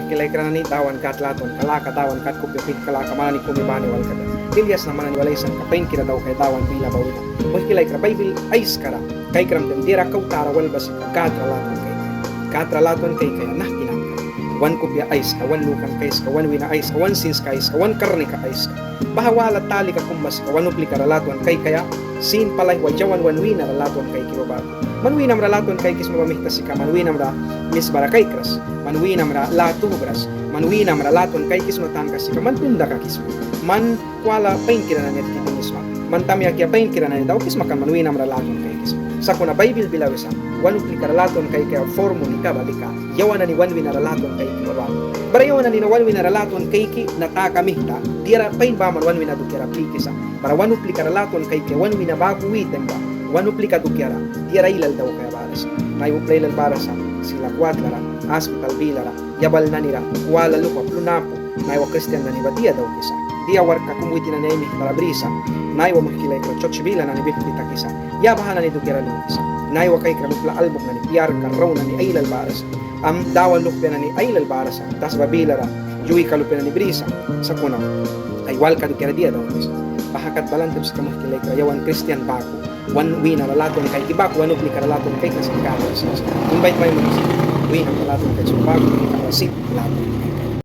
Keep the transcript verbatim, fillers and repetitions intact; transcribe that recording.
Muihki laikra nani, Dawan Gâd latwanka laka, Dawan Gâd kupia pihka laka man nani kumi bani wal kabia. Lilia sna man nani wal aisanka painkira daukaia Dawan bila ba wina. Muihki laikra, Baibil aiskara kaikram taim diara kau tara wal ba sika Gâd ra latwan kaikaia. Gâd ra latwan kaikaia nahki nani. Wan kupia aiska, wan lukanka aiska, wan wîna aiska, wan sinska aiska, wan karnika aiska. Baha wala talika kum ba sika wan uplika ra latwan kaikaia sin pali aihwa yawan wan wîna ra latwan kaiki ba baku. Man wînam ra latwan kaikisma ba mita sika man wînam ra misbara kaikras, man wînam ra lâ tuhbras, man wînam ra latwan kaikisma tanka sika man tun dakakisma. Man kwala painkira nani atki binisma, man tamyakia painkira nani daukisma kan man wînam ra latwan kaikisma. Sakuna Baibil bila wisa wan uplika ra latwan kaikaia formu ni ka ba lika yawan nani wan wîna ra latwan kaiki ba baku. Bara yawan nani na wan wîna ra latwan kaiki na taka mita diara pain baman wan wîna dukiara plikisa. Bara wan uplika ra latwan kaikaia wan wîna baku wi taim ba wan uplika dukiara diara ailal daukaia bara sa. Naiwa upla ailal bara sa silak watlara, aspital bilara, yabal nanira, wala luhpa, plun apu. Naiwa kristian nani ba dia daukisa? Dia warkka kum witin nani ai mihta ra brisa? Naiwa muihki laikra, serts bila nani bihpi takisa, ya baha nani dukiara lukisa? Naiwa kaikram upla almuk nani, piarka, rau nani ailal bara sa. Am, Dawan luhpia nani ailal bara sa, tasba bilara yuika lupia nani brisa. Sakuna ai walka dukiara dia daukisa? Baha kat balan taim sika muihki laikra, yawan kristian baku wan wîna ra latwan kaiki baku, wan uplika ra latwan kaikras kan kata sa. Invait mai munis wîna ra latwan kaikras baku, wîna ra sin latwan kaikras.